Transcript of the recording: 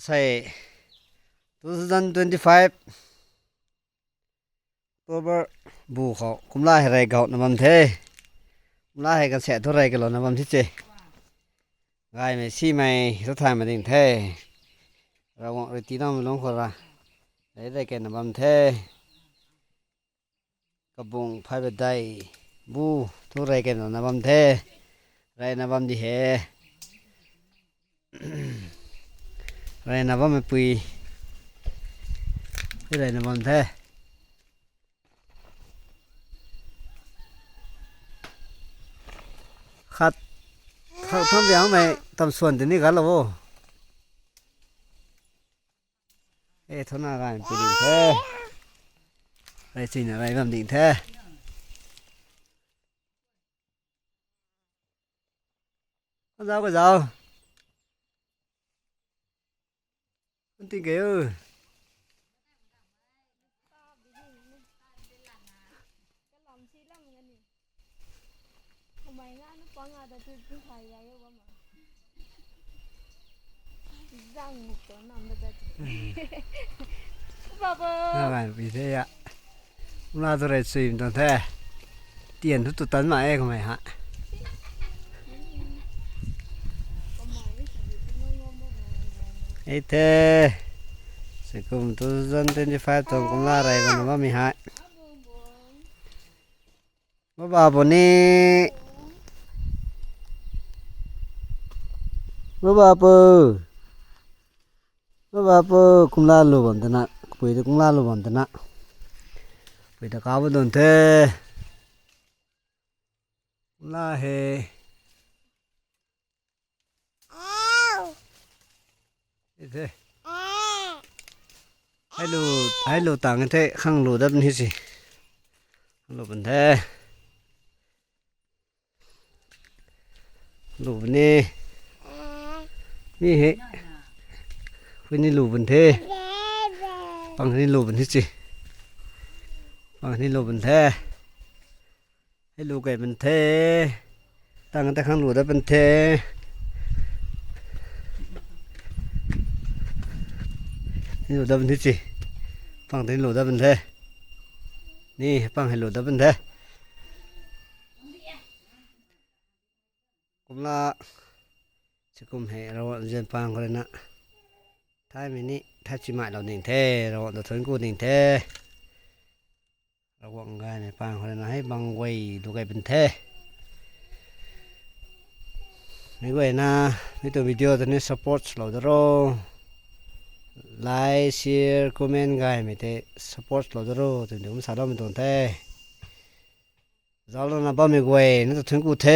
ໃສ່ two thousand twenty-five October ບູເຂົ້າ ກຸມລາໃຫ້ໄຣເກົ່ານະບຳເທ ກຸມລາໃຫ້ກັນແສະທຸໄຣກັນຫຼໍນະບຳທິເຈ ກາຍໄມຊີໄມສຸດທ້າຍມາດິງເທ ລະວັງເອຍຕີນ້ອງລົງຄົນລະ ໄດ້ໄດ້ແກ່ນະບຳເທ ກະບົງ ພາຍເບັດໄດ ບູ ທຸໄຣແກ່ນະບຳເທ ໄຣນະບຳດີເຮ ໄຣນະບຳແມ່ປຸຍ ໄຣນະບຳແທ້ ຄັດ ທັງ ທັງວຽງແມ່ຕຳສວນຕົວນີ້ຄັດລະໂວ ເອ ໂທໜ້າການປີດິນແທ້ ໄຣຊິນະໄຣບຳດິນແທ້ ເຈົ້າກໍເຈົ້າ ມັນຕິເກ Baba. ນະບານປີເທຍະ ນາໂຕເຣຊີມຕອນແທ້ ຕຽນທຸດຕຸຕັນມາເອກໄມຫະ ເອເທ ສະກຸມຕຸຕັນເຕັນຈິຟາຕົງກຸມລາໄຣວັນນະມະມີຫະ ບາບາໂປນີ ບາບາເປີ ບາບາເປີ ກຸມລາໂລບັນຕະນະ ປຸຍຕະກຸມລາໂລບັນຕະນະ ປຸຍຕະກາວະດົນເທ ກຸມລາເຮ ເອີ ໃຫ້ໂລ ໃຫ້ໂລຕັງເທ ຄັງໂລດັບນີ້ຊິ ໂລບັນແທ ໂລບັນນີ້ ນີ້ເຮ ຄືນີ້ໂລບັນເທ ປັງນີ້ໂລບັນນີ້ຊິ ປັງນີ້ໂລບັນແທ ໃຫ້ລູກໄກ່ເປັນເທ ຕັ້ງແຕ່ຂ້າງລູກໄດ້ເປັນເທ ໃຫ້ລູກໄດ້ເປັນເທຊິ ຟັງແຕ່ໃຫ້ລູກໄດ້ເປັນເທ ນີ້ຟັງໃຫ້ລູກໄດ້ເປັນເທ ກຸມລະ ຊິກຸມໃຫ້ລາວເຮືອນປາງຄົນນະ ທ້າຍມີນີ້ ຖ້າຊິມາລາວນິງເທ ລາວນະເທິນກູນິງເທ ລະວັງກາຍໃນປາງຄົນນະ ໃຫ້ບັງໄວດູໄກເປັນເທ ໃນໄວນະ ມີຕົວວິດີໂອຕົວນີ້ ສະປອດລາວດະໂຣ ໄລ ແຊ ຄອມເມັນກາຍ ມີແຕ່ສະປອດລາວດະໂຣ ຕົວນີ້ມັນສາດອກເປັນຕົວເທ ຊາວລາວນະ ບໍ່ມີກວຍ ນະຕະເທິງກູເທ